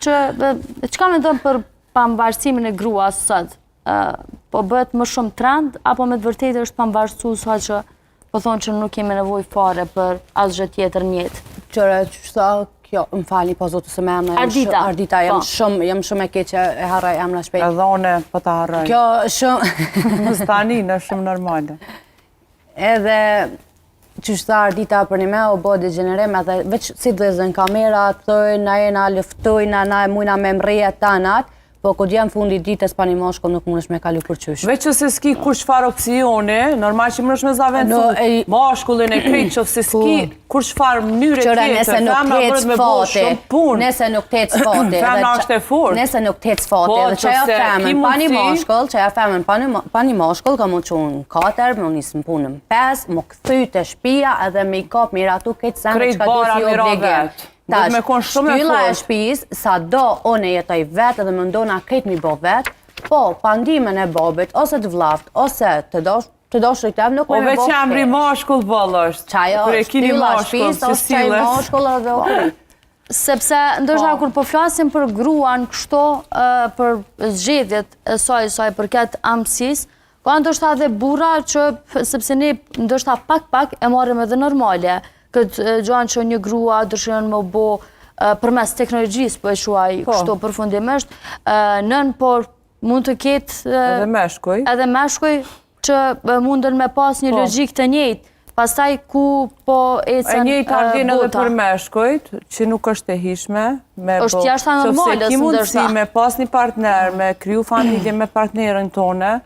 Që, çka mendon për pamvarësimin e gruas sot? Po bëhet më shumë trend, apo me të vërtetë është pamvarësu sa që po thonë që nuk kemi nevojë fare për asgjë tjetër në jetë? Qyre, që tha, kjo, më falni, po zotë se me emna, jam Ardita. shumë, Ardita, jam Po. shumë, jam shumë e keqe, e harroj emna shpejt. Edhe une, po ta harroj. Kjo shumë, Mos tani, në shumë normale. Edhe qysh tha Ardita për një me, u bo degenerim edhe veç si dhezën kamera, thojnë, na jena luftojna, na e mujna me mrri tanat, po kur vjen fundi i ditës pa një mashkull nuk mundesh me kalu kurqysh. Veç që se s'ki kur çfarë opsioni, normal që mundesh me zavendësu No, e- mashkullin e krejt që se s'ki kur çfarë mënyre Qyre, tjetër, nëse nuk femna të bëhet ec me bo fati, shumë punë. nëse nuk të ec fati, Femna edhe është e fortë. Nëse nuk të ec fati, Po, edhe qajo qofse ki femën pa një mundësi- mashkull, qajo femën pa një ma- pa një mashkull, ka mu çu në 4, me u nisë në punë në 5, mu kthy te shtëpia edhe me i kap me i ratu këtë sene Krejt çka duhet bara si me ra obligim. vet. Duhet Tash, me kon shumë e shtylla e fortë. shtëpisë, sa do unë jetoj vet edhe mendona krejt mi bo vet, po, pa ndihmën e babit, ose të vllavt, ose të dosh, të dashurit tem nuk O me veç bo emri krejt. mashkull boll është. Qajo, Kur e kini shtylla e mashkull, shtëpisë që është qaj sillet. mashkull edhe u kryt. Sepse ndoshta Po. kur po flasim për gruan kështu, ë, për zgjedhjet e saj sa i përket amësisë, ka ndoshta edhe burra që sepse ne ndoshta pak pak e marrim edhe normale këtë gjën që një grua dëshiron me u bo ë, përmes teknologjisë, po e quaj Po. kështu përfundimisht, ë, nën por mund të ketë ë, Edhe meshkuj. edhe meshkuj që e, mundën me pas një Po. logjikë të njëjtë. Pastaj ku po E ecën njëjta ë, vjen edhe bota. për meshkujt, që nuk është e hishme. Me Është bo- jashta Qofse normales, ki mundësi ndoshta. me pas një partner, me kriju familje me partnerën tone,